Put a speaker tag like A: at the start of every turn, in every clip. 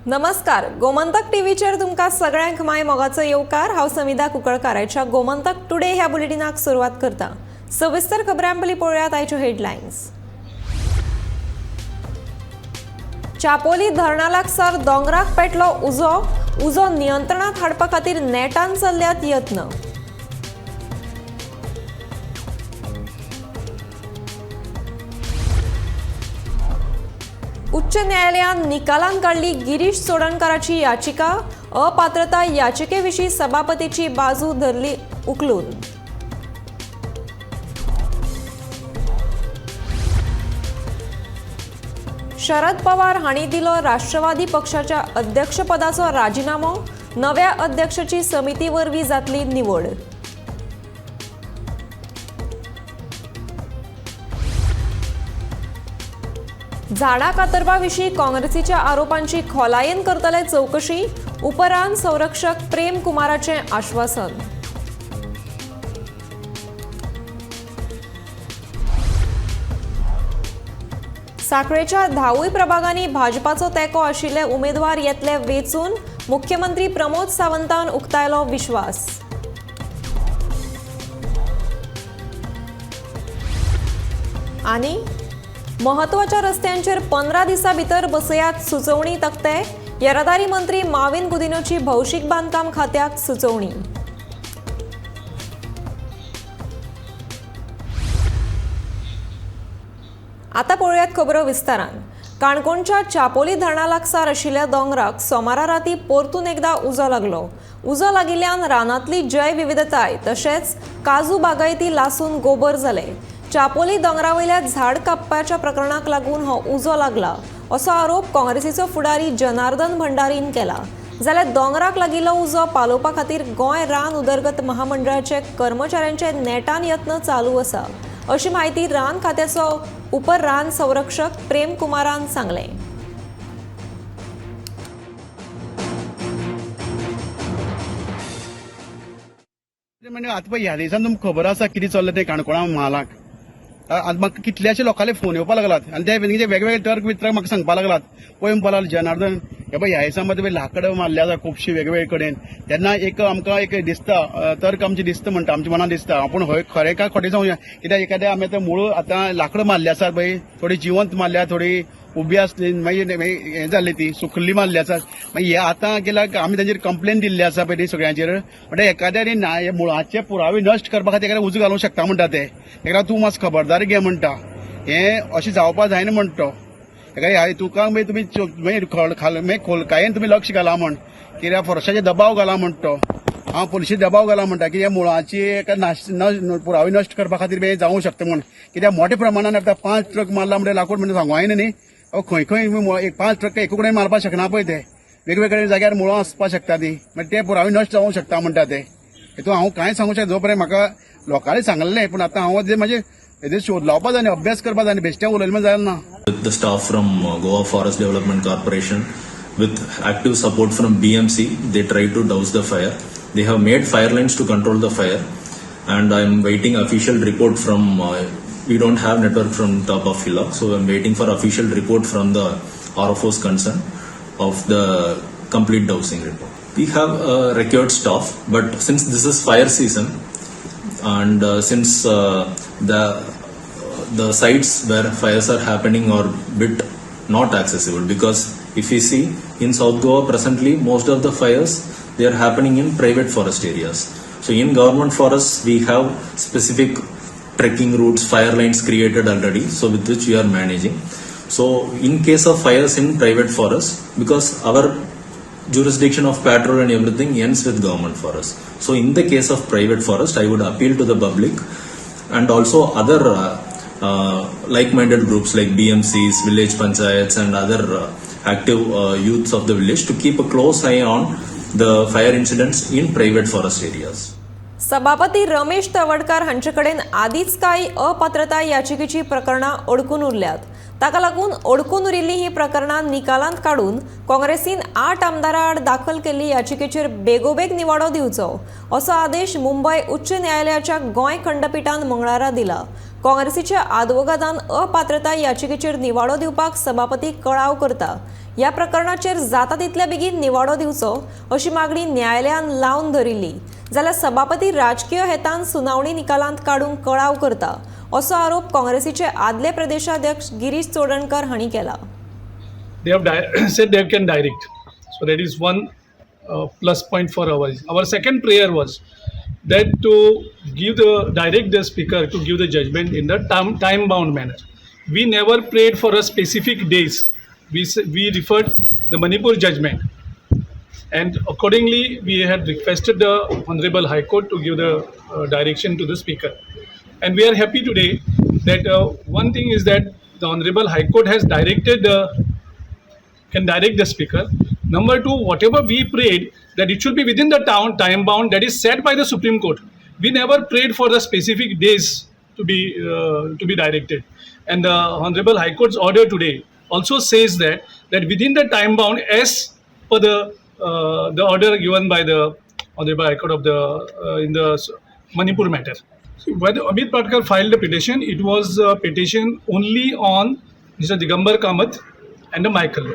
A: नमस्कार, गोमंतक टीव्हीचेर तुमकां सगळ्यांक माय मोगाचो येवकार. हांव समिधा कुंकळकाराच्या गोमंतक टुडे ह्या बुलेटिनाक सुरवात करता. सविस्तर खबरां पयलीं पळोवयात आयच्यो हेडलायन्स. चापोली धरणा लागसार दोंगराक पेटलो उजो. उजो नियंत्रणात हाडपा खातीर नेटान चल्ल्यात यत्न. उच्च न्यायालयान निकालान काडली गिरीश चोडणकाराची याचिका. अपात्रता याचिकेविशीं सभापतीची बाजू धरली उखलून. शरद पवार हांणी दिलो राष्ट्रवादी पक्षाच्या अध्यक्षपदाचो राजिनामो. नव्या अध्यक्षाची समिती वरवीं जातली निवड. झाडां कातरपा विशीं काँग्रेसीच्या आरोपांची खोलायेन करतले चवकशी. उपरान संरक्षक प्रेम कुमाराचें आश्वासन. साखळेच्या 10वूय प्रभागांनी भाजपाचो तेंको आशिल्ले उमेदवार येतले वेंचून. मुख्यमंत्री प्रमोद सावंतान उक्तायलो विश्वास. आनी म्हत्वाच्या रस्त्यांचेर 15 दिसां भितर बसयात सुचोवणी तक्ते. येरादारी मंत्री माविन गुदिनोची भौशीक बांदकाम खात्याक सुचोवणी. आतां पळोवयात खबरो विस्तारान. काणकोणच्या चापोली धरणा लागसार आशिल्ल्या दोंगराक सोमारा राती परतून एकदा उजो लागलो. उजो लागिल्ल्यान रानांतली जैवविविधताय तशेंच काजू बागायती लासून गोबर जाले. चापोली दोंगरावयल्या झाड कापपाच्या प्रकरणाक लागून हो उजो लागला असो आरोप काँग्रेसीचो फुडारी जनार्दन भंडारीन केला. जाल्यार दोंगराक लागिल्लो उजो पालोवपा खातीर गोंय रान उदरगत महामंडळाचे कर्मचाऱ्यांचे नेटान यत्न चालू आसा अशी म्हायती रान खात्याचो उप रान संरक्षक प्रेम कुमारान सांगलें.
B: म्हणजे आतां पळय ह्या दिसान तुमकां खबर आसा कितें चल्लां तें काणकोणा म्हालाक. आतां म्हाका कितल्याशे लोकांले फोन येवपा लागलात आनी ते वेगवेगळे तर्क वितर्क म्हाका सांगपा लागलात. पळय म्हणपा लागलो जनार्दन, हे पळय ह्या दिसा मदें लाकडां मारले आसा खुबशीं वेगवेगळे कडेन. तेन्ना एक आमकां एक दिसता तर्क आमचें दिसता म्हणटा, आमच्या मनान दिसता आपूण हय खरें काय खोटें सांगूया. कित्याक एखाद्या आमी आतां मूळ आतां लाकडां मारली आसात पळय, थोडी जिवंत मारल्या, थोडी उबी आसली, मागीर हें जाल्ली ती सुकल्ली मारली आसा. मागीर हे आतां गेल्यार आमी तांचेर कंप्लेन दिल्ली आसा पळय ती सगळ्यांचेर. म्हणटा एखाद्या ना हे मुळाचे पुरावे नश्ट करपा खातीर एखाद्या उजो घालूंक शकता म्हणटा ते. तेका तूं मातसो खबरदारी घे म्हणटा, हें अशें जावपा जायना म्हणटा तो. एखाद्या तुका मागीर तुमी मागीर खोलकायेन तुमी लक्ष घाला म्हण, कित्याक फोर्साचेर दबाव घाला म्हणटा तो. हांव पुलिशी दबाव घाला म्हणटा की ह्या मुळाची एका पुरावे नश्ट करपा खातीर हें जावंक शकता म्हण. कित्याक मोठ्या प्रमाणान आतां 5 ट्रक मारला म्हणजे लाकूड म्हणजे सांगू जायना न्ही. खंय खंय एक 5 ट्रक एका कडेन मारपाक शकना पळय ते, वेगवेगळ्या जाग्यार मुळां आसपाक शकता ती, मागीर ते पुरावे नश्ट जावंक शकता म्हणटा ते. हेतून हांव कांय सांगूंक शकना, जो पर्यंत म्हाका लोकांनी सांगलें, पूण आतां हांव जे म्हाजे हेजेर शोध लावपा जाय, अभ्यास करपा जाय, बेश्टें उलयलें जालें ना.
C: With the staff from Goa Forest Development Corporation, with active support from BMC, they try to douse the fire. They have made fire lines to control the fire, and I am waiting official report from. We don't have network from top of Hillock, so I am waiting for official report from the RFO's concern of the complete dousing report. We have required staff, but since this is fire season, and since the sites where fires are happening are bit not accessible, because if you see in South Goa presently most of the fires they are happening in private forest areas. So in government forests we have specific trekking routes, fire lines created already, so with which we are managing. So in case of fires in private forests, because our jurisdiction of patrol and everything ends with government forest, so in the case of private forest I would appeal to the public and also other like-minded groups like BMCs, village panchayats and other active youths of the village to keep a close eye on the fire incidents in private forest areas.
A: सभापती रमेश तवडकार हांचे कडेन आदींच कांय अपात्रताय याचिकेची प्रकरणां अडकून उरल्यात. ताका लागून अडकून उरिल्लीं हीं प्रकरणां निकालांत काडून काँग्रेसीन 8 आमदारां आड दाखल केल्ली याचिकेचेर बेगोबेग निवाडो दिवचो असो आदेश मुंबय उच्च न्यायालयाच्या गोंय खंडपिठान मंगळारा दिला. काँग्रेसीच्या आदवोगादान अपात्रताय याचिकेचेर निवाडो दिवपाक सभापती कळाव करता. ह्या प्रकरणाचेर जाता तितल्या बेगीन निवाडो दिवचो अशी मागणी न्यायालयान लावन धरिल्ली. जाल्यार सभापती राजकीय हेतान सुनावणी निकालांत काडूंक कळाव करता असो आरोप काँग्रेसीचे आदले प्रदेशाध्यक्ष गिरीश चोडणकर हांणी केला.
D: They have said they can direct. So that is one plus point for ours. Our second prayer was that to give the direct the speaker to give the judgment in the time bound manner. We never prayed for a specific days. We referred the Manipur judgment, and accordingly we had requested the Honorable High Court to give the direction to the speaker. And we are happy today that one thing is that the Honorable High Court has directed the can direct the speaker. Number two, whatever we prayed that it should be within the town time bound that is set by the Supreme Court. We never prayed for the specific days to be directed. And the Honorable High Court's order today also says that within the time bound as per the order given by the Honorable High Court of the in the Manipur matter. So when Amit Patkar filed the petition, it was a petition only on Mr. Digambar Kamath and the Michael.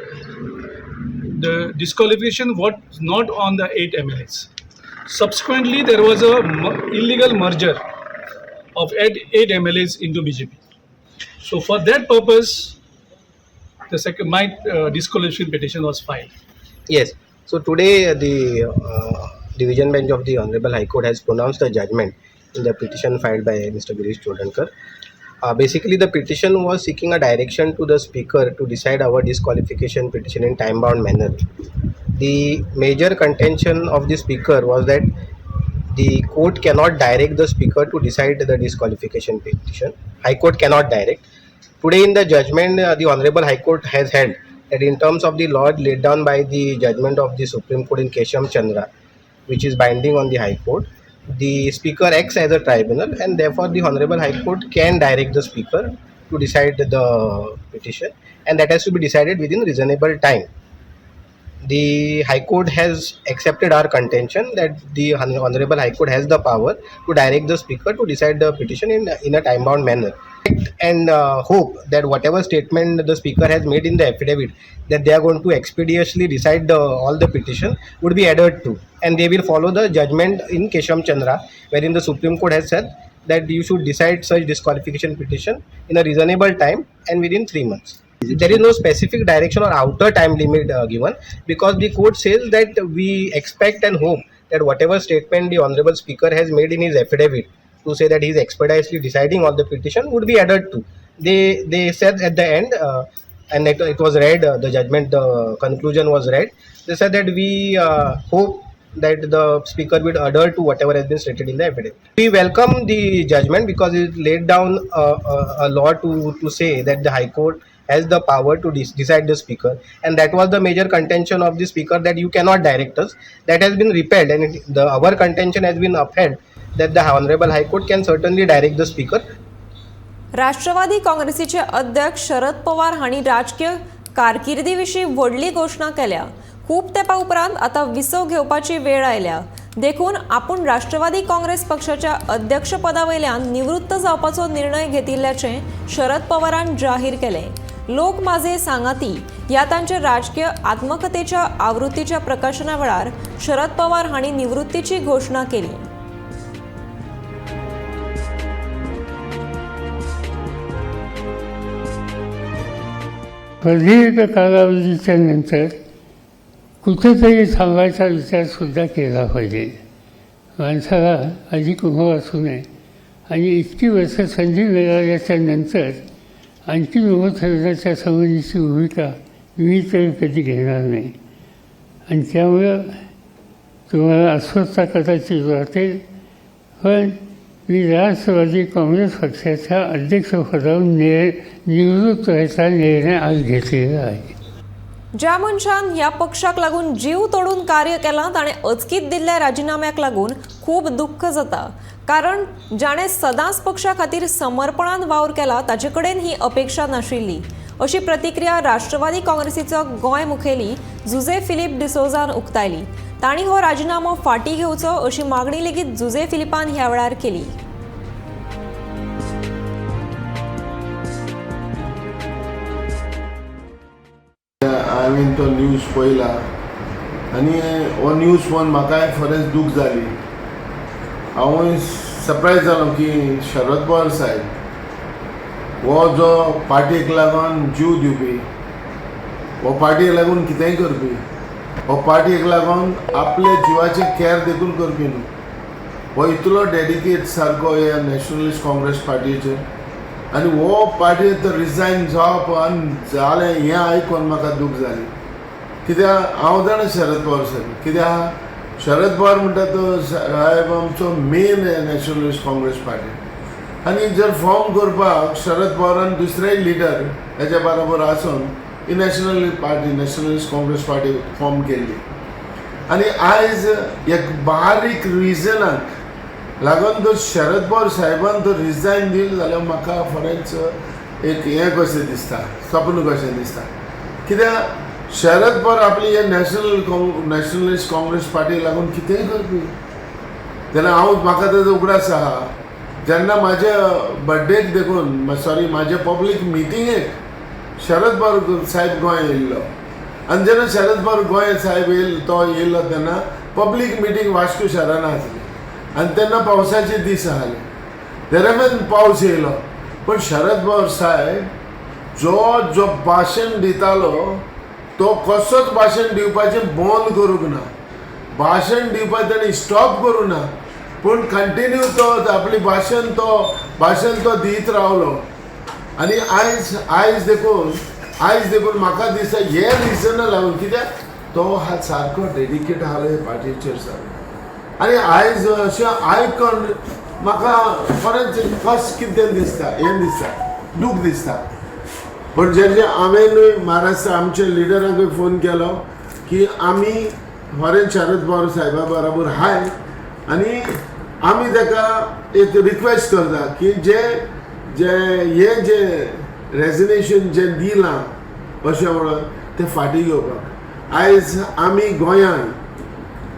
D: The disqualification was not on the 8 MLAs. Subsequently, there was a illegal merger of 8 MLAs into BJP. So for that purpose, the second my disqualification petition was filed.
E: Yes. So today the division bench of the Honorable High Court has pronounced the judgment in the petition filed by Mr. Girish Chodankar. Basically, the petition was seeking a direction to the speaker to decide our disqualification petition in time-bound manner. The major contention of the speaker was that the court cannot direct the speaker to decide the disqualification petition. High Court cannot direct. Today in the judgment, the Honorable High Court has held that in terms of the law laid down by the judgment of the Supreme Court in Kesham Chandra, which is binding on the High Court, the speaker acts as a tribunal, and therefore the Honorable High Court can direct the speaker to decide the petition, and that has to be decided within reasonable time. The High Court has accepted our contention that the Honorable High Court has the power to direct the speaker to decide the petition in a time-bound manner. And hope that whatever statement the speaker has made in the affidavit, that they are going to expeditiously decide all the petition, would be adhered to, and they will follow the judgment in Kesham Chandra, wherein the Supreme Court has said that you should decide such disqualification petition in a reasonable time and within 3 months. There is no specific direction or outer time limit given, because the court says that we expect and hope that whatever statement the Honorable Speaker has made in his affidavit to say that he is expeditiously deciding on the petition would be adhered to. They said at the end, and it was read, the judgment, the conclusion was read. They said that we hope that the speaker will adhere to whatever has been stated in the affidavit. We welcome the judgment because it laid down a law to say that the High Court has the power to decide the speaker, and that was the major contention of the speaker, that you cannot direct us. That has been repelled, and our contention has been upheld that the Honorable High Court can certainly direct the speaker.
A: Rashtrawadi काँग्रेसीचे अध्यक्ष शरद पवार हांणी राजकीय कारकिर्दी विशीं व्हडली घोशणा केल्या. खूब तेंपा उपरांत आतां विसव घेवपाची वेळ आयल्या, देखून आपूण राष्ट्रवादी काँग्रेस पक्षाच्या अध्यक्षपदा वयल्यान निवृत्त जावपाचो निर्णय घेतिल्ल्याचें शरद पवारान जाहीर केलें. लोक माझे सांगाती ह्या तांच्या राजकीय आत्मकथेच्या आवृत्तीच्या प्रकाशना वेळार शरद पवार हांणी निवृत्तीची घोशणा केली.
F: प्रदीर्घ कालावधीच्या नंतर कुठेतरी थांबायचा विचारसुद्धा केला पाहिजे. माणसाला अधिक मोह असू नये आणि इतकी वर्ष संधी मिळाल्याच्या नंतर आणखी मोह ठेवण्याच्या संबंधीची भूमिका मी तरी कधी घेणार नाही आणि त्यामुळं तुम्हाला अस्वस्थता कदाचित वाटेल, पण मी राष्ट्रवादी काँग्रेस पक्षाच्या अध्यक्षपदावरून निवृत्त व्हायचा निर्णय आज घेतलेला आहे.
A: ज्या मनशान ह्या पक्षाक लागून जीव तोडून कार्य केलां ताणें अचकीत दिल्ल्या राजिनाम्याक लागून खूब दुख्ख जाता, कारण जाणें सदांच पक्षा खातीर समर्पणान वावर केला ताचे कडेन ही अपेक्षा नाशिल्ली. अशी प्रतिक्रिया राष्ट्रवादी काँग्रेसीचो गोंय मुखेली जुझे फिलीप डिसोझान उक्तायली. तांणी हो राजिनामो फाटीं घेवचो अशी मागणी लेगीत जुझे फिलिपान ह्या वेळार केली.
G: हांवें तो न्यूज पळयला आनी हो न्यूज पळोवन म्हाकाय खरेंच दूख जाली. हांवूय सरप्रायज जालो की शरद पवार साहेब हो जो पार्टीक लागून जीव दिवपी, हो पार्टीक लागून कितेंय करपी, हो पार्टीक लागून आपल्या जिवाचें कॅर देखून करपी न्हू, हो इतलो डेडिकेट सारको ह्या नॅशनलिस्ट काँग्रेस पार्टीचेर आनी हो पार्टी तर रिजायन जावप आनी जालें हें आयकून म्हाका दूख जाली. कित्याक हांव जाणा शरद पवार साहेब, कित्याक शरद पवार म्हणटा तो साहेब आमचो मेन नॅशनलिस्ट काँग्रेस पार्टी आनी जर फॉर्म करपाक शरद पवारान दुसरेय लिडर हेच्या बरोबर आसून ही national party Nationalist Congress party form केल्ली आनी आयज एक बारीक रिजनाक लागून जर शरद पवार साहेबान जर रिजायन दिलें जाल्यार म्हाका खरेंच एक हें कशें दिसता, सपन कशें दिसता. कित्याक शरद पवार आपली हे नॅशनलिस्ट काँग्रेस पार्टी लागून कितेंय करपी. तेन्ना हांव म्हाका तेजो उगडास आहा जेन्ना म्हाज्या बड्डेक देखून सॉरी म्हाज्या पब्लीक मिटिंगेक शरद पवार साहेब गोंय येयल्लो आनी जेन्ना शरद पवार गोंय साहेब येयलो तो येयल्लो तेन्ना पब्लीक मिटींग वास्को शहरान आसली आनी तेन्ना पावसाचे दीस आसले, दरम्यान पावस येयलो पण शरद पवार साहेब जो जो भाशण दितालो तो कसोच भाशण दिवपाचें बंद करूंक ना, भाशण दिवपाचें ताणें स्टॉप करूंक ना, पूण कंटिन्यू तो आपली भाशण तो दीत रावलो. आनी आयज आयज देखून म्हाका दिसता हे रिजना लागून कित्याक तो हा सारको डेडिकेट आसलो हे पार्टीचेर सारको. आनी आयज अशें आयकून म्हाका खरेंच कशें कितें दिसता, हें दिसता, दूख दिसता. पण जेन्ना हांवेंनूय महाराष्ट्र आमच्या लिडरांकूय फोन केलो की आमी खरेंच शरद पवार साहेबा बरोबर हाय आनी आमी ताका एक रिक्वेस्ट करता की जे जे हे जे रेजिग्नेशन जे दिलां अशें म्हणून तें फाटीं घेवपाक. आयज आमी गोंयांत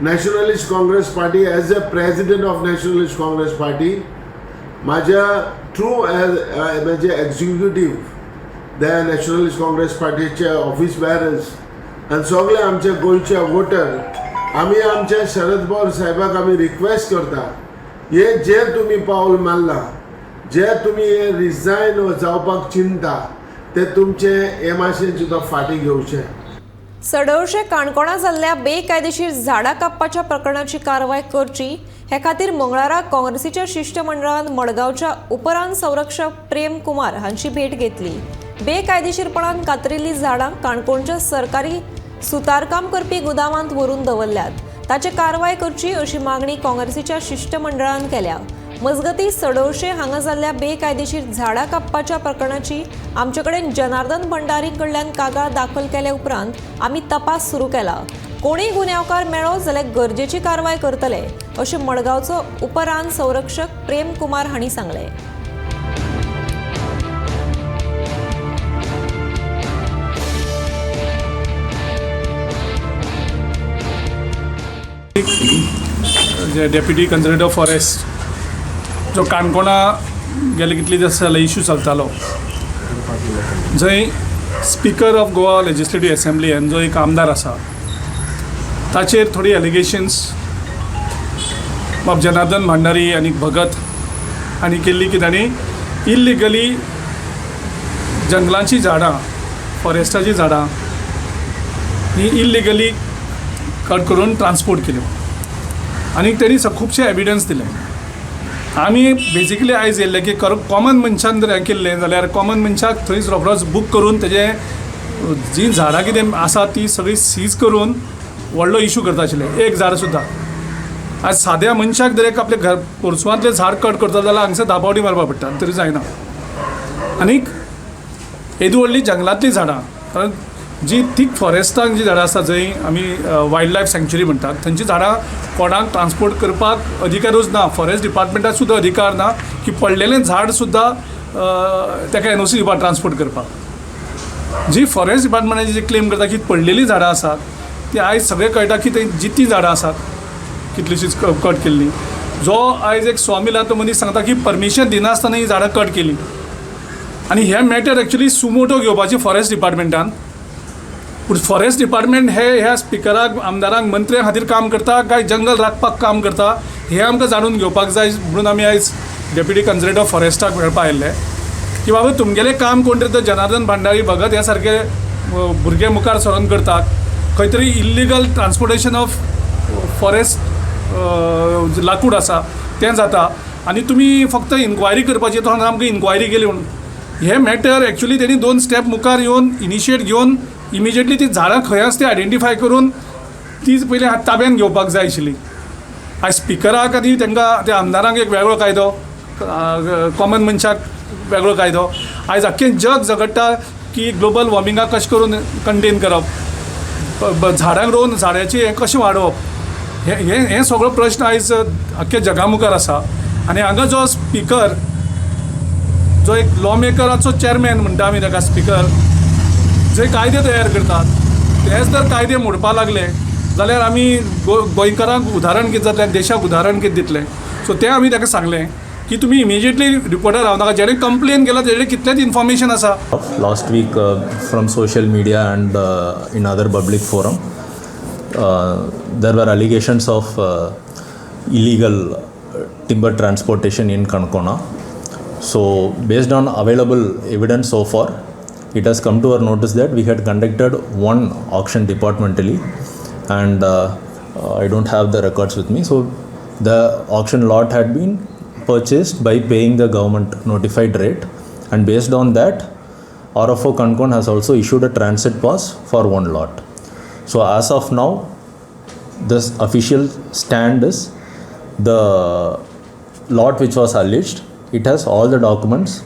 G: Nationalist Congress Party as a president of Nationalist Congress Party म्हाज्या थ्रू म्हजे एक्झिक्युटीव the nationalist Congress पार्टीचे ऑफिस बॅरर्स आनी सगळे आमचे गोंयचे वोटर आमी आमच्या शरद पवार साहेबाक आमी रिक्वेस्ट करता हे जे तुमी पावल मारलां, जे तुमी हे रिजायन जावपाक चिंता ते तुमचे हे मातशें सुद्दां फाटीं घेवचें.
A: सडोळशे काणकोणा जाल्ल्या बेकायदेशीर झाडां कापपाच्या प्रकरणाची कारवाय करची हे खातीर मंगळारा काँग्रेसीच्या शिश्टमंडळान मडगांवच्या उपरान संरक्षक प्रेम कुमार हांची भेट घेतली. बेकायदेशीरपणान कातरिल्लीं झाडां काणकोणच्या सरकारी सुतारकाम करपी गुदावांत व्हरून दवरल्यात, ताचे कारवाय करची अशी मागणी काँग्रेसीच्या शिश्टमंडळान केल्या. मजगतीं सडोळशे हांगा जाल्ल्या बेकायदेशीर झाडां कापपाच्या प्रकरणाची आमचे कडेन जनार्दन भंडारी कडल्यान कागाळ दाखल केल्या उपरांत आमी तपास सुरू केला. कोणीय गुन्यांवकार मेळ्ळो जाल्यार गरजेची कारवाय करतले अशें मडगांवचो उपरान संरक्षक प्रेम कुमार हांणी सांगलें.
D: जे डेप्युटी कन्जर्वेटर फॉरेस्ट जो काणकोणा गेले कितले दीस जाले इशू चलतालो, जंय speaker of Goa legislative assembly जो एक आमदार आसा ताचेर थोडी एलिगेशन्स बाब जनार्दन भांडारी आनी भगत हांणी केल्ली की तांणी इल्लिगली जंगलांचीं झाडां, फॉरेस्टाचीं झाडां ही इल्लिगली कट करून ट्रान्सपोर्ट केल्यो आनी तेणी खुबशे एविडन्स दिले. आमी बेजिकली आयज येयल्ले की कॉमन मनशान जर हें केल्लें जाल्यार कॉमन मनशाक थंयच रोखडोच बूक करून तेजें जीं झाडां कितें आसा ती सगळीं सीज करून व्हडलो इशू करता आशिल्ले. एक झाड सुद्दां आज साद्या मनशाक जर एक आपल्या घर पोरसुवांतलें झाड कट करता जाल्यार हांगसर 10 फावटी मारपा पडटा तरी जायना. आनीक येदी व्हडलीं जंगलांतलीं झाडां, कारण जी थीक फॉरेस्टान जी झाडां आसा जंय आमी वायल्ड लायफ सँक्चुरी म्हणटात थंयची झाडां कोणाक ट्रान्सपोर्ट करपाक अधिकारूच ना, फॉरेस्ट डिपार्टमेंटाक सुद्दां अधिकार ना की पडलेलें झाड सुद्दां ताका एनओसी दिवपाक ट्रान्सपोर्ट करपाक. जी फॉरेस्ट डिपार्टमेंटाची जी क्लेम करता की पडलेलीं झाडां आसात, ती आयज सगळें कळटा की थंय जितीं झाडां आसात, कितलीशींच कट केल्ली. जो आयज एक सॉ तो मनीस सांगता की परमिशन दिनासतना ही झाडां कट केली. आनी हें मॅटर एक्चुली सुमोटो घेवपाची फॉरेस्ट डिपार्टमेंटान. पूण फॉरेस्ट डिपार्टमेंट हे ह्या स्पिकराक, आमदारांक, मंत्र्यां खातीर काम करता काय जंगल राखपाक काम करता, हें आमकां जाणून घेवपाक जाय. म्हणून आमी आयज डेप्युटी कन्जर्वेटर फॉरेस्टाक मेळपा आयिल्ले की बाबा, तुमगेलें काम कोण तरी जनार्दन भांडारी, भगत ह्या सारके भुरगे मुखार सरोन करतात. खंय तरी इल्लिगल ट्रान्सपोर्टेशन ऑफ फॉरेस्ट लाकूड आसा तें जाता आनी तुमी फक्त इन्क्वायरी करपाची. तो आमकां इन्क्वायरी केली म्हणून हे मॅटर एक्चुली तेणी दोन स्टेप मुखार येवन, इनिशिएट घेवन, इमिजिएटली ती झाडां खंय आसा ती आयडेंटिफाय करून ती पयलीं ताब्यान घेवपाक जाय आशिल्ली. आयज स्पिकराक आनी तांकां, त्या आमदारांक एक वेगळो कायदो, कॉमन मनशाक वेगळो कायदो. आयज आख्खें जग झगडटा की ग्लोबल वॉर्मिंगाक कशें करून कंटेन करप, झाडांक रोवन झाडाचें हें कशें वाडोवप, हें हें हें सगळो प्रश्न आयज आख्ख्या जगा मुखार आसा. आनी हांगा जो स्पिकर, जो एक लॉ मेकराचो चॅरमॅन म्हणटा आमी ताका, स्पिकर जे कायदे तयार करतात, तेच जर कायदे मोडपा लागले जाल्यार आमी गोंयकारांक उदाहरण कितें जातलें, देशाक उदाहरण कितें दितलें? सो तें आमी ताका सांगलें की तुमी इमिजिएटली रिपोर्टार रावनाका. जेणे कंप्लेन केला तेजे कितलेंच इन्फॉर्मेशन आसा.
C: Last week, from social media and in other public forum, there were allegations of illegal timber transportation in Kankona. So, based on available evidence so far, it has come to our notice that we had conducted one auction departmentally, and I don't have the records with me. So, the auction lot had been purchased by paying the government notified rate, and based on that, RFO Kankon has also issued a transit pass for one lot. So, as of now, this official stand is the lot which was alleged, it has all the documents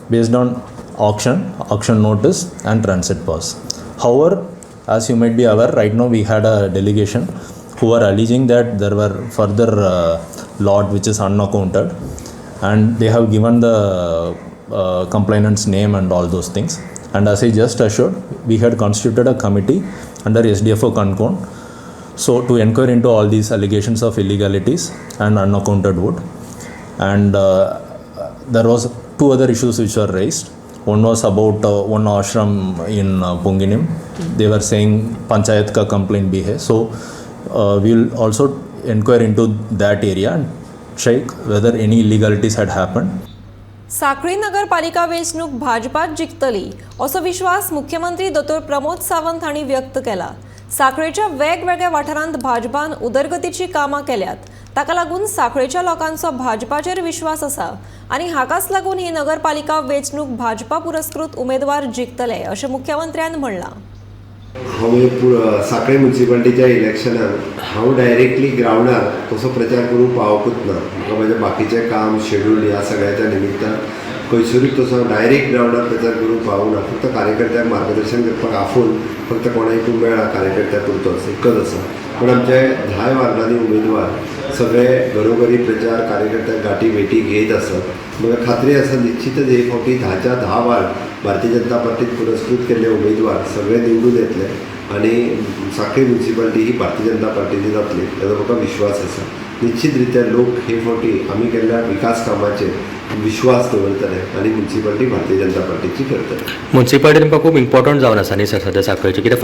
C: based on auction, auction notice, and transit pass. However, as you might be aware, right now we had a delegation who are alleging that there were further lot which is unaccounted, and they have given the complainant's name and all those things. And as I just assured, we had constituted a committee under SDFO Kankon, so to inquire into all these allegations of illegalities and unaccounted wood. And there was two other issues which were raised. One was about one ashram in Poinguinim. They were saying panchayat ka complaint bhi hai. So we will also inquire into that area and check whether any illegalities had happened.
A: Sanquelim नगरपालिका वेंचणूक भाजपात जिखतली असो विश्वास मुख्यमंत्री दोतोर प्रमोद सावंत हांणी व्यक्त केला. सांखळेच्या वेगवेगळ्या वाठारांत भाजपान उदरगतीची कामां केल्यात. ताका लागून सांखळेच्या लोकांचो भाजपाचेर विश्वास आसा आनी हाकाच लागून ही नगरपालिका वेंचणूक भाजपा पुरस्कृत उमेदवार जिखतले अशें मुख्यमंत्र्यान म्हणलां.
H: हांव सांखळे मुन्सिपालिटीच्या इलेक्शनाक हांव डायरेक्टली ग्रावंडार तसो प्रचार करूंक पावकूच ना. म्हाका म्हजें बाकीचें काम शेड्यूल ह्या सगळ्याच्या निमित्तान खंयसरूच तसो हांव डायरेक्ट ग्रावंडार प्रचार करूंक पावना. फक्त कार्यकर्त्यांक मार्गदर्शन करपाक आफोवन फक्त कोणाकूय मेळ्ळा कार्यकर्त्या पुरतोच इतकोच आसा. पूण आमचे 10 वार्डांनी उमेदवार सगळे घरोघरी प्रचार, कार्यकर्त्यांक गांठी भेटी घेत आसात. म्हाका खात्री आसा, निश्चितच हे फावटी 10च्या 10 वार्ड भारतीय जनता पार्टीन पुरस्कृत केल्ले उमेदवार सगळे निवडून येतले आनी सांखळी मुन्सिपालिटी ही भारतीय जनता पार्टीची जातली हेजो म्हाका विश्वास आसा. निश्चित रित्या लोक हे फावटी आमी केल्ल्या विकास कामाचेर विश्वास दवरतले आनी मुन्सिपालिटी भारतीय जनता पार्टीची करतले.
I: मुन्सिपालिटी तुमकां खूब इम्पॉर्टंट जावन आसा न्ही सर सद्या सांखळेची? कित्याक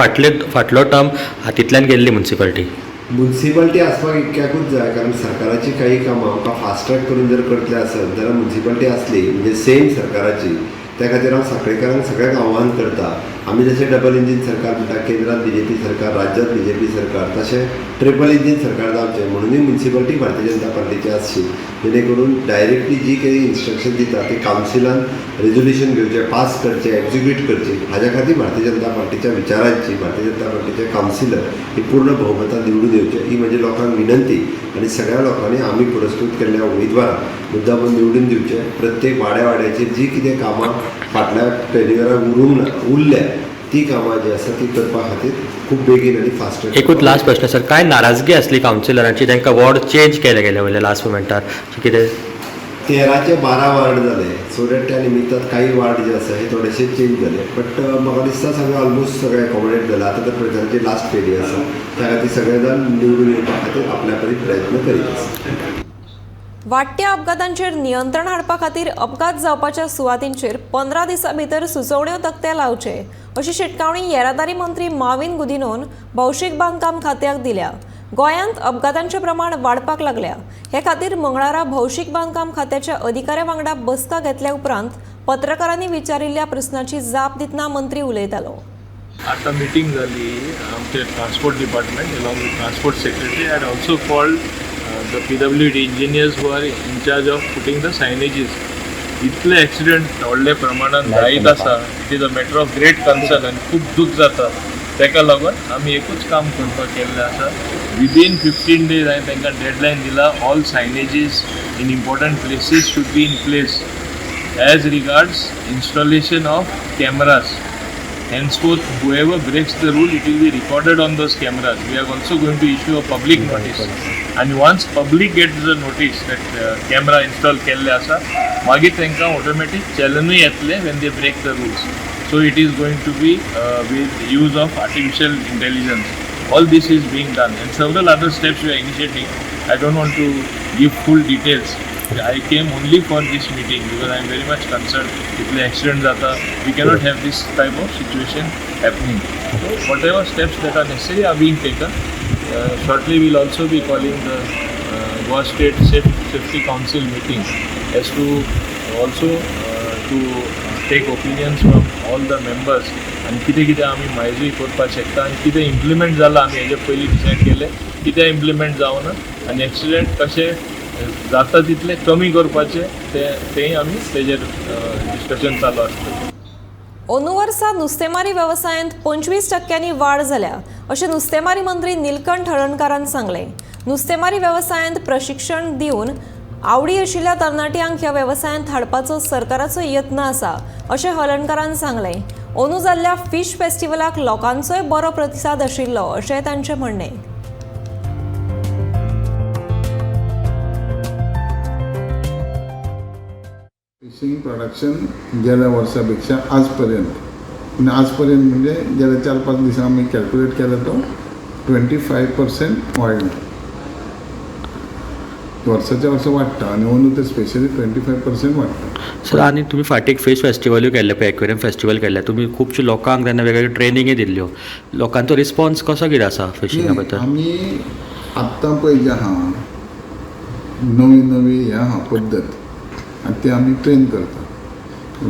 I: फाटलो टर्म हातींतल्यान गेल्ली मुन्सिपालिटी.
H: मुन्सिपालिटी आसपाक इतक्याकूच जाय, कारण सरकाराची काही कामां आमकां फास्ट ट्रॅक करून जर करतले आसत जाल्यार मुन्सिपालिटी आसली म्हणजे सेम सरकाराची. त्या खातीर हांव सांखळेकारांक सगळ्यांक आव्हान करता, आमी जशें डबल इंजीन सरकार म्हणटा, केंद्रात बीजेपी सरकार, राज्यात बीजेपी सरकार, तशें ट्रिपल इंजीन सरकार जावचें म्हणुनूय मुन्सिपालिटी भारतीय जनता पार्टीची आसची, जेणे करून डायरेक्टली जी काही इन्स्ट्रक्शन दिता ती कावन्सिलान रेजोल्युशन घेवचें, पास करचें, एक्जिक्यूट करचें. हाज्या खातीर भारतीय जनता पार्टीच्या विचारांची भारतीय जनता पार्टीचे कावन्सिलर ही पूर्ण भोवमतान निवडून येवचे ही म्हजी लोकांक विनंती. आनी सगळ्या लोकांनी आमी पुरस्कृत केल्ल्या उमेदवाराक मुद्दामून निवडून दिवचें. प्रत्येक वाड्या वाड्याचेर जी कितें कामां फाटल्या टेन्युअराक उरूंक ना उरल्या ती कामां जी आसा ती करपा खातीर खूब बेगीन आनी फास्ट.
I: एकूच लास्ट प्रश्न सर, काय नाराजगी आसली कावन्सिलरांची, तांकां वॉर्ड चेंज केले गेले वयल्या लास्ट मुमेंटार कितें?
H: तेराचे 12 वार्ड जाले, सो that त्या निमित्तान काही वार्ड जे आसा हे थोडेशे चेंज जाले, बट म्हाका दिसता सगळें ऑलमोस्ट सगळें एकोमोडेट जालां. आतां तर प्रचाराची लास्ट फेरी आसा, त्या खातीर सगळे जाण निवडून येवपा खातीर आपल्या परीन प्रयत्न करीत आसा.
A: वाडट्या अपघातांचेर नियंत्रण हाडपा खातीर अपघात जावपाच्या सुवातींचेर 15 दिसां भितर सुचोवण्यो तकटे लावचे अशी शिटकावणी येरादारी मंत्री माविन गुदिनोन भौशीक बांदकाम खात्याक दिल्या. गोंयांत अपघातांचें प्रमाण वाडपाक लागल्या. हे खातीर मंगळारा भौशीक बांदकाम खात्याच्या अधिकाऱ्या वांगडा बसका घेतल्या उपरांत पत्रकारांनी विचारिल्ल्या प्रस्नाची जाप दितना मंत्री उलयतालो.
J: आतां मिटींग जाली आमचे transport department along with transport secretary had also called the PWD engineers who are in charge of putting the signages. इतले एक्सिडंट व्हडले प्रमाणान जायत आसा, it is a matter of great concern आनी खूब दूख जाता. ताका लागून आमी एकूच काम करपाक केल्लें आसा, विदीन 15 डेज हांवें तांकां डेडलायन दिला, all signages in important places should be in place. As regards installation of cameras, henceforth whoever breaks the rule, it will be recorded on those cameras. We are also going to issue a public notice, and once public gets the notice that camera install केल्ले आसा, मागीर तांकां automatic चलनूय येतलें when they break the rules. So it is going to be with use of artificial intelligence. All this is being done and several other steps we are initiating. I don't want to give full details. I came only for this meeting because I am very much concerned. इतले accident जाता, we cannot have this type of situation happening. So whatever steps that are necessary are being taken. Shortly we will also be calling the Goa State Safety Council meeting as to also to take opinions from all the members आनी कितें कितें आमी मायजूय करपाक शकता आनी कितें implement जालां आमी हेजे पयलीं डिसायड केलें, कितें इम्प्लिमेंट जावना आनी एक्सिडंट कशे जाता तितले कमी करपाचे तेंय आमी तेजेर डिस्कशन चालू आसतलें.
A: अंदू वर्सा नुस्तेमारी वेवसायांत 25% वाड जाल्या अशें नुस्तेमारी मंत्री नीलकंठ हळर्णकारान सांगलें. नुस्तेमारी वेवसायांत प्रशिक्षण दिवन आवडी आशिल्ल्या तरणाट्यांक ह्या वेवसायांत हाडपाचो सरकाराचो यत्न आसा अशें हळर्णकारान सांगलें. अंदू जाल्ल्या फिश फेस्टिवलाक लोकांचोय बरो प्रतिसाद आशिल्लो अशें तांचें म्हणणें.
G: फिशींग प्रोडक्शन गेल्या वर्सा पेक्षा आजपर्यंत, म्हणजे आजपर्यंत म्हणजे गेल्या 4-5 दिसां आमी कॅल्क्युलेट केला तो 25% वाडला, वर्साच्या वर्सा वाडटा आनी अंदू तर स्पेशली 25% वाडटा.
I: सर, आनी तुमी फाटीं एक फिश फेस्टिवलूय केल्ले पळय, एक्वेरियम फेस्टिवल केल्लें, तुमी खुबशे लोकांक तेन्ना वेगवेगळे ट्रेनिंगय दिल्ल्यो, लोकांचो रिस्पॉन्स कसो कितें आसा फिशिंगा बद्दल?
G: आमी आत्तां पळय जे आहा नवी नवी हें आहा पद्दत आनी ती आमी ट्रेन करता.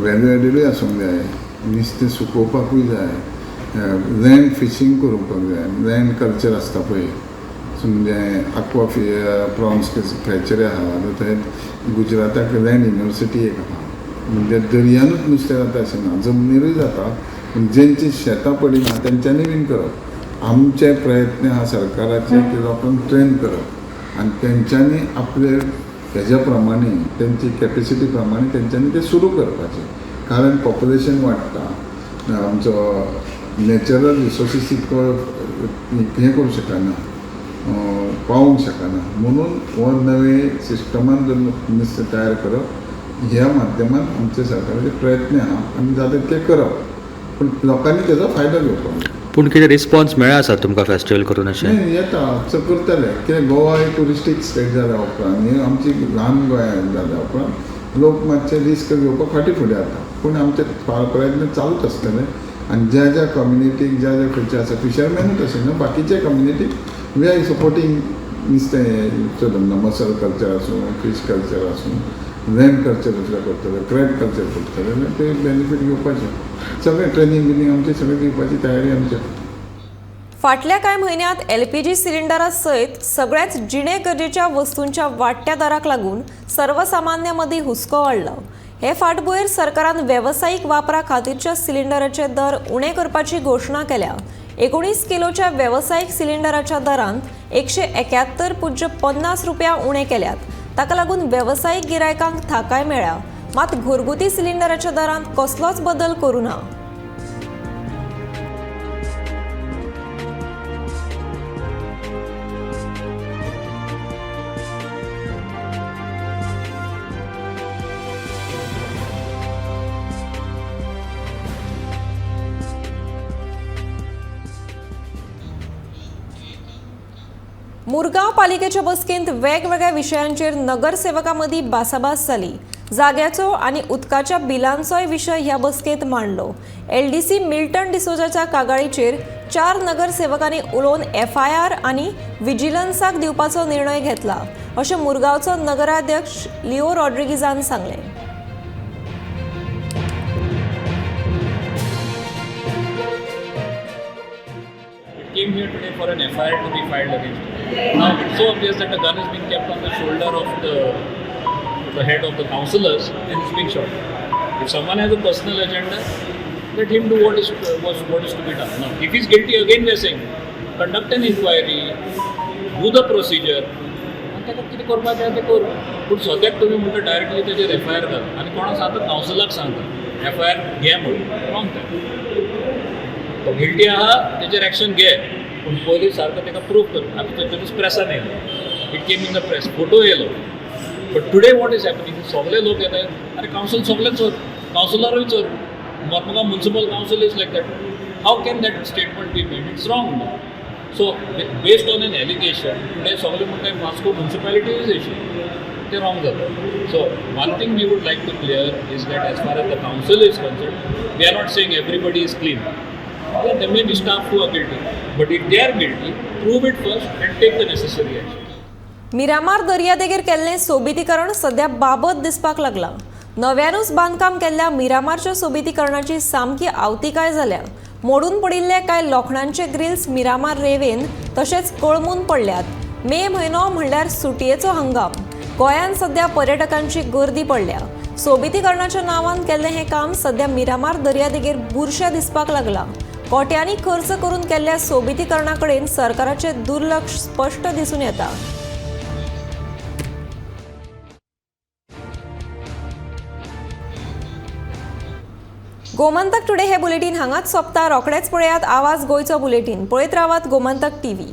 G: वेल्यू एडेडूय आसूंक जाय, नुस्तें सुकोवपाकूय जाय, लँड फिशींग करूंक जाय, लँड कल्चर आसता पळय, म्हणजे आक्वा प्रॉन्स हॅचरी आहा, थंय गुजराताक लँड युनिवर्सिटी एक आहा, म्हणजे दर्यानूच नुस्तें जाता अशें ना, जमनीरूय जाता, पूण जेंची शेतां पडिना तेंच्यांनी बीन करप. आमचे प्रयत्न आहा सरकाराचे की लोकांक ट्रेन करप आनी तेंच्यांनी आपले हेज्या प्रमाणे तेंची कॅपेसिटी प्रमाणे तेंच्यांनी तें सुरू करपाचें, कारण पॉप्युलेशन वाडटा, आमचो नॅचरल रिसोर्सीस तितको हें करूं शकना, पावोवंक शकना, म्हणून हो नवे सिस्टमान जर नुस्तें तयार करप ह्या माध्यमान आमचे सरकाराचे प्रयत्न आहा आनी जाता तितकें करप, पूण लोकांनी तेजो फायदो घेवपाक.
I: पूण कितें रिस्पॉन्स मेळ्ळा सर तुमकां फेस्टिवल करून अशें?
G: नाही येता, करतले, कित्याक गोवा एक ट्युरिस्टीक स्टेट जाल्या उपरांत आनी आमची ल्हान गोंया जाल्या उपरांत लोक मातशे रिस्क घेवपाक फाटीं फुडें जाता, पूण आमचे प्रयत्न चालूच आसतले आनी ज्या ज्या कम्युनिटीक ज्या ज्या खंयचे आसा फिशरमॅनूच अशें न्हू, बाकीचे कम्युनिटीक we are supporting नुस्तें चलून, मसल कल्चर आसूं, फीश कल्चर आसूं, लँड कल्चर सुद्दां करतले, क्रॅब कल्चर करतले, ते बेनिफीट घेवपाचे, सगळें ट्रेनींग बिनींग आमचें सगळें दिवपाची तयारी आमची.
A: फाटल्या कांय म्हयन्यांत एलपीजी सिलिंडरा सयत सगळ्याच जिणे गरजेच्या वस्तूंच्या वाडट्या दराक लागून सर्वसामान्यां मदीं हुस्को वाडला. हे फाटभुंयेर सरकारान वेवसायीक वापरा खातीरच्या सिलिंडराचे दर उणे करपाची घोशणा केल्या. 19 किलोच्या वेवसायीक सिलिंडराच्या दरांत 171.50 रुपया उणे केल्यात. ताका लागून वेवसायीक गिरायकांक थाकाय मेळ्ळ्या, मात घरगुती सिलिंडराच्या दरांत कसलोच बदल करूं ना. मुरगांव पालिकेच्या बसकेंत वेगवेगळ्या विशयांचेर नगरसेवकां मदीं भासाभास जाली. जाग्याचो आनी उदकाच्या बिलांचोय विशय ह्या बसकेंत मांडलो. एलडीसी मिल्टन डिसोजाच्या कागाळीचेर 4 नगरसेवकांनी उलोवन एफआयआर आनी विजिलन्साक दिवपाचो निर्णय घेतला अशें मुरगांवचो नगराध्यक्ष लिओ रॉड्रिगीजान सांगलें.
K: Came here today for an FIR to be filed against him. Now it's so obvious that a gun has been kept on the shoulder of the head of the councillors and it's being shot. If someone has a personal agenda, let him do what is to be done. Now, if he's guilty, again we are saying, conduct an inquiry, do the procedure. आनी ताका कितें करपाचें तें कर. पूण सद्याक तुमी म्हणटा डायरेक्टली ताजेर एफआयआर घाल आनी कोणाक सांगता, कावन्सिलाक सांगता एफआयआर घे म्हणून, रॉंग तें. तो गिल्टी आहा तेजेर एक्शन घे, पूण पयलीं सारको ताका प्रूव कर. आतां तेतूच प्रेसान येयलो, it came in the press, photo येयलो. But today what is happening, सगळे लोक येता, आरे कावन्सील सगळे चोर, कावन्सिलरूय चोर. Mormugao municipal council is like that. How can that statement be made? It's wrong. So based on an allegation today सगळे म्हणटा वास्को म्युनिसिपालिटी is issue, ते रॉंग जाता. So one thing we would like to clear is that as far as the council is concern, we are not saying everybody is clean. Yeah, there may be staff who are guilty, but if they are guilty, prove it first and take the necessary action.
A: Miramar दर्यादेगेर केल्लें सोबितीकरण सध्या बाबत दिसपाक लागलां. नव्यानूच बांदकाम केल्ल्या मिरामारच्या सोबितीकरणाची सामकी आवतिकाय जाल्या. मोडून पडिल्ले कांय लोखणांचे ग्रिल्स मिरामार रेवेन तशेंच कळमून पडल्यात. मे म्हयनो म्हणल्यार सुटयेचो हंगाम. गोंयांत सध्या पर्यटकांची गर्दी पडल्या. सोबितीकरणाच्या नांवान केल्लें हें काम सध्या मिरामार दर्यादेगेर बुरशें दिसपाक लागलां. कोट्यांनी खर्च करून केल्ल्या सोबितीकरणा कडेन सरकाराचें दुर्लक्ष स्पश्ट दिसून येता. गोमंतक टुडे हे बुलेटीन हांगाच सोंपता. रोखडेच पळयात आवाज गोंयचो बुलेटीन. पळयत रावात गोमंतक टीव्ही.